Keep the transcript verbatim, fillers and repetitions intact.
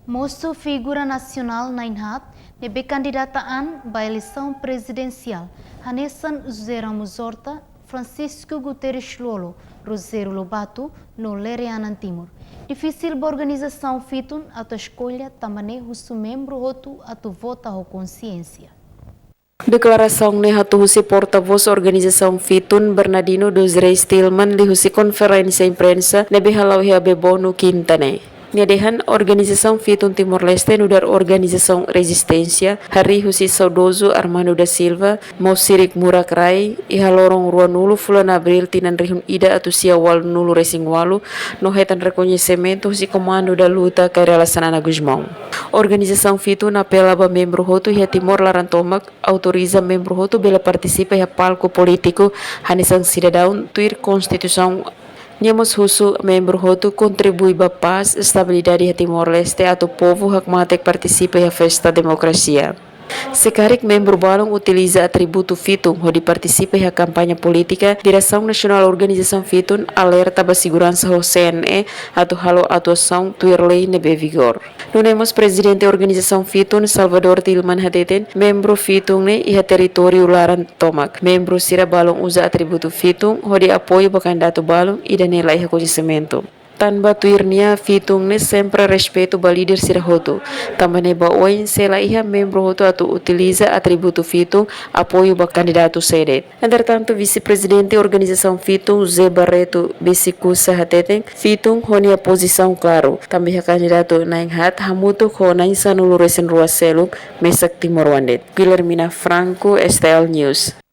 Mosu figura nasionál na'in-haat ne'ebé kandidata an ba eleisaun prezidensiál, hanesan José Ramos Horta, Francisco Guterres Lú-Olo, Rogério Lobato, no Lere Anan Timur. Difisil ba organizasaun FITUN atu eskolla, tanba ne'e husu membru hotu atu vota ho konsiénsia. Deklarasaun ne'e hato'o husi portavós organizasaun FITUN, Bernardino dos Reis Tillman, liuhusi konferénsia imprensa ne'ebé hala'o iha Bebonu, Kinta ne'e. Nia dehan organizasaun FITUN Timor-Leste nu'udar organizasaun rezisténsia, harii husi saudozu Armando da Silva, Mausirik Murak Rai, iha loron ruanulu fulan Abríl tinan rihun ida atus sia ualunulu resin ualu, no hetan rekoñesimentu husi Komandu da Luta Kay Rala Xanana Gusmão. Organizasaun FITUN apela ba membru hotu iha Timor laran tomak, autoriza membru hotu bele partisipa iha palku polítiku hanesan sidadaun tuir Konstituisaun. Nia mós husu membru hotu kontribui ba pás, estabilidade iha Timor-Leste atu povu hakmatek partisipa iha festa demokrasia. Se karik membru balun utiliza atributu FITUN hodi partisipa iha kampaña polítika, Diresaun Nasionál Organizasaun FITUN alerta ba seguransa ho C N E atu halo atuasaun tuir lei ne'ebé vigor. Nune'e mós Prezidente Organizasaun FITUN, Salvador Tillman hateten, membru FITUN ne'e iha territóriu laran tomak. Membru sira balun uza atributu FITUN hodi apoiu ba kandidatu balun, ida-ne'e la iha koñesimentu. Tanba tuir nia, FITUN ne'e sempre respeitu ba líder sira hotu. Tanba ne'e ba oin sei la iha membru hotu atu utiliza atributu FITUN apoiu ba kandidatu sé de'it. Entretantu, Vise-Prezidente Organizasaun FITUN, José Barreto Besikusa hateten, FITUN ho nia pozisaun klaru, tanba iha kandidatu na'in-haat hamutuk ho na'in-sanulu resin rua seluk mesak timoroan de'it. Guilhermina Franco, S T L News.